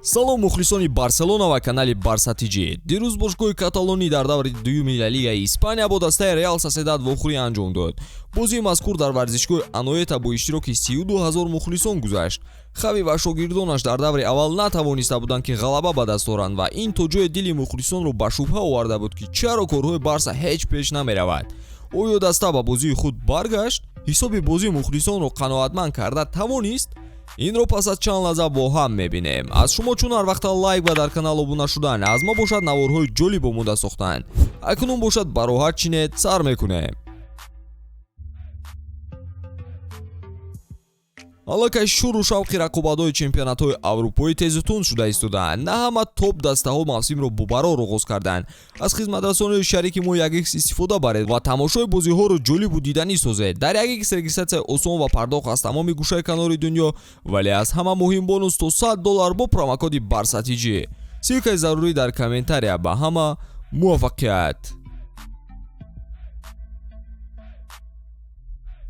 Салом, мухлисони Барселона ва канали Барса ТЖ. Дирӯз бошгоҳи каталонӣ дар даври дуюми Ла Лигаи Испания бо дастаи Реал Соседад вохӯрӣ анҷом дод. Бозии мазкур дар варзишгоҳи Аноета бо иштироки 32 ҳазор мухлисон гузашт. Хави ва шогирдонаш дар даври аввал натавониста буданд, ки ғалаба ба даст оранд, ва ин то ҷое дили мухлисонро ба шубҳа оварда буд, ки чаро корҳои Барса ҳеҷ пеш намеравад. Оё даста ба бозии худ баргашт? Ҳисоби бозӣ мухлисонро қаноатманд карда тавонист? Инро пас аз чанд лаҳза бо ҳам мебинем. Аз шумо чун ҳар вақта лайк ва дар канал обуна шудан, аз мо бошад наворҳои ҷолиб омода сохтан. Акнун бошад, бароҳат чинед, сар мекунем. Аллакай шуру шавқи рақобатҳои чемпионатҳои аврупоӣ тезу тунд шуда истодаанд. На ҳама топ дастаҳо мавсимро бобарор оғоз карданд. Аз хизматрасониҳои шарики мо 1x истифода баред ва тамошои бозиҳоро ҷолибу диданӣ созед. Дар 1x регистратсияи осон ва пардохт аз тамоми гӯшаи канори дунё, вале аз ҳама муҳим бонус то 100 доллар бо промокоди Барса ТЖ. Ссылкаи зарурӣ дар комментария. Ба ҳама муваффақият.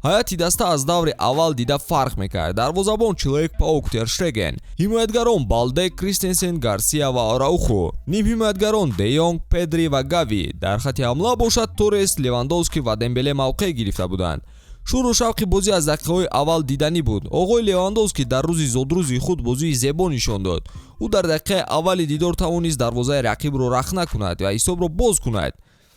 Ҳайати даста аз даври аввал дида фарқ мекард. Дарвозабон Человек Паук Тер Штеген, ҳимоятгарон Балде, Кристенсен, Гарсия ва Араухо, нимҳимоятгарон Де Йонг, Педри ва Гави. Дар хати ҳамла бошад Торрес, Левандовски ва Дембеле мавқеъ гирифта буданд. Шуру шавқи бозӣ аз дақиқаҳои аввал диданӣ буд. Оғои Левандовски дар рӯзи зодрӯзи худ бозии зебо нишон дод. Ӯ дар дақиқаи аввали дидор тавонист дарвозаи рақибро рахна кунад ва ҳисобро боз кунад.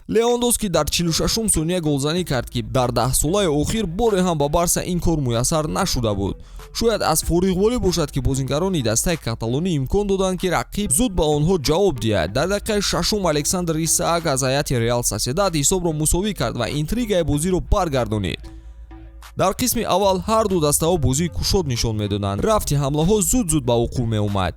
Левандовски дар 46-ум сония голзанӣ кард, ки дар даҳсолаи охир боре ҳам ба Барса ин кор муяссар нашуда буд. Шояд аз фориғболӣ бошад, ки бозингарони дастаи каталонӣ имкон доданд, ки рақиб зуд ба онҳо ҷавоб диҳад. Дар дақиқаи шашум Александр Исаак аз ҳайати Реал Соседад ҳисобро мусовӣ кард ва интригаи бозиро баргардонид. Дар қисми аввал ҳар ду дастаҳо бозии кушод нишон медоданд. Рафти ҳамлаҳо зуд-зуд ба вуқӯъ меомад.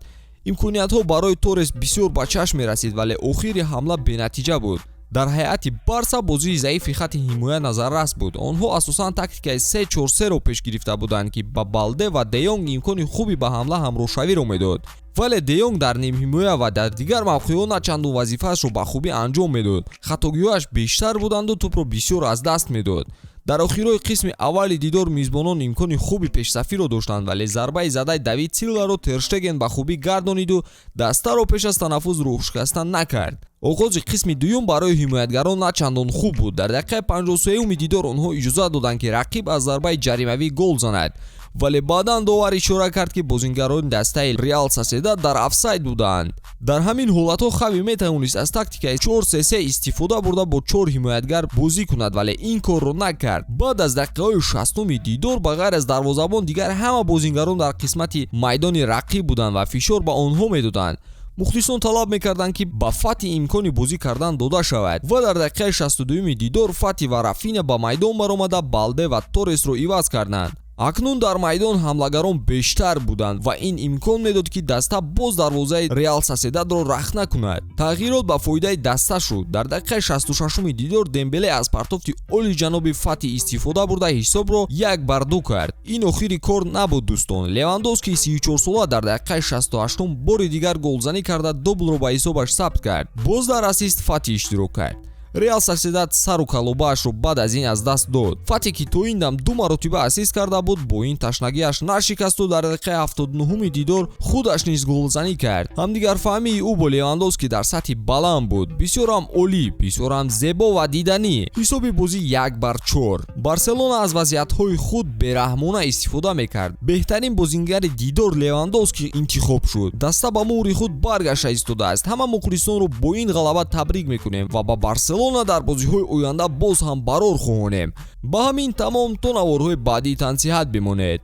Имкониятҳо барои Торрес бисёр ба чашм мерасид, вале охири ҳамла бенатиҷа буд. Дар ҳайати Барса бозии заифи хати ҳимоя назаррас буд. Онҳо асосан тактикаи 3-4-3-ро пеш гирифта буданд, ки ба Балде ва Де Йонг имкони хуби ба ҳамла ҳамроҳшавиро медод. Вале Де Йонг дар нимҳимоя ва дар дигар мавқеъҳо на чандон вазифаашро ба хубӣ анҷом медод. Хатогиҳояш бештар буданду тӯпро бисёр аз даст медод. Дар охирои қисми аввали дидор мизбонон имкони хуби пешсафиро доштанд, вале зарбаи задаи Давид Силваро Тер Штеген ба хубӣ гардониду дастаро пеш аз танаффус рӯҳшикаста накард. Оғози қисми дуюм барои ҳимоятгарон на чандон хуб буд. Дар дақиқаи 53-юми дидор онҳо иҷозат доданд, ки рақиб аз зарбаи ҷаримавӣ гол занад, вале баъдан довар ишора кард, ки бозингарони дастаи Реал Соседад дар офсайд буданд. Дар ҳамин ҳолатҳо Хави метавонист аз тактикаи 4-3-3 истифода бурда бо чор ҳимоятгар бозӣ кунад, вале ин корро накард. Баъд аз дақиқаҳои 60-уми дидор ба ғайр аз дарвозабон дигар ҳама бозингарон дар қисмати майдони рақиб буданд ва фишор ба онҳо медоданд. Мухлисон талаб мекарданд, ки ба Фати имкони бозӣ кардан дода шавад, ва дар дақиқаи 62-юми дидор Фати ва Рафиня ба майдон баромада Балде ва Торресро иваз карданд. Акнун дар майдон ҳамлагарон бештар буданд ва ин имкон медод, ки даста боз дарвозаи Реал Соседадро рахна кунад. Тағйирот ба фоидаи даста шуд. Дар дақиқаи 66-уми дидор Дембеле аз партофти оли ҷаноби Фати истифода бурда ҳисобро 1-2 кард. Ин охири кор набуд, дӯстон. Левандовски 34-сола дар дақиқаи 68-ум бори дигар голзанӣ карда дублро ба ҳисобаш сабт кард. Боз дар ассист Фати иштирок кард. Реал Соседад сару калобаашро баъд аз ин аз даст дод. Фати, ки то ин дам ду маротиба ассист карда буд, бо ин ташнагиаш нашикасту дар дақиқаи 79-уми дидор худаш низ голзанӣ кард. Ҳамдигарфаҳмии ӯ бо Левандовски дар сатҳи баланд буд, бисёрам олӣ, бисёрам зебо ва диданӣ. Ҳисоби бозӣ 1-4. Барселона аз вазъиятҳои худ бераҳмона истифода мекард. Беҳтарин бозингари дидор Левандовски интихоб шуд. Даста ба муҳри худ баргашта истодааст. Ҳама мухлисонро бо ин ғалаба табрик мекунем ва ба Барселона дар бозиҳои оянда боз ҳам барор хоҳонем. Ба ҳамин тамом, то наворҳои баъдӣ тансиҳат бимонед.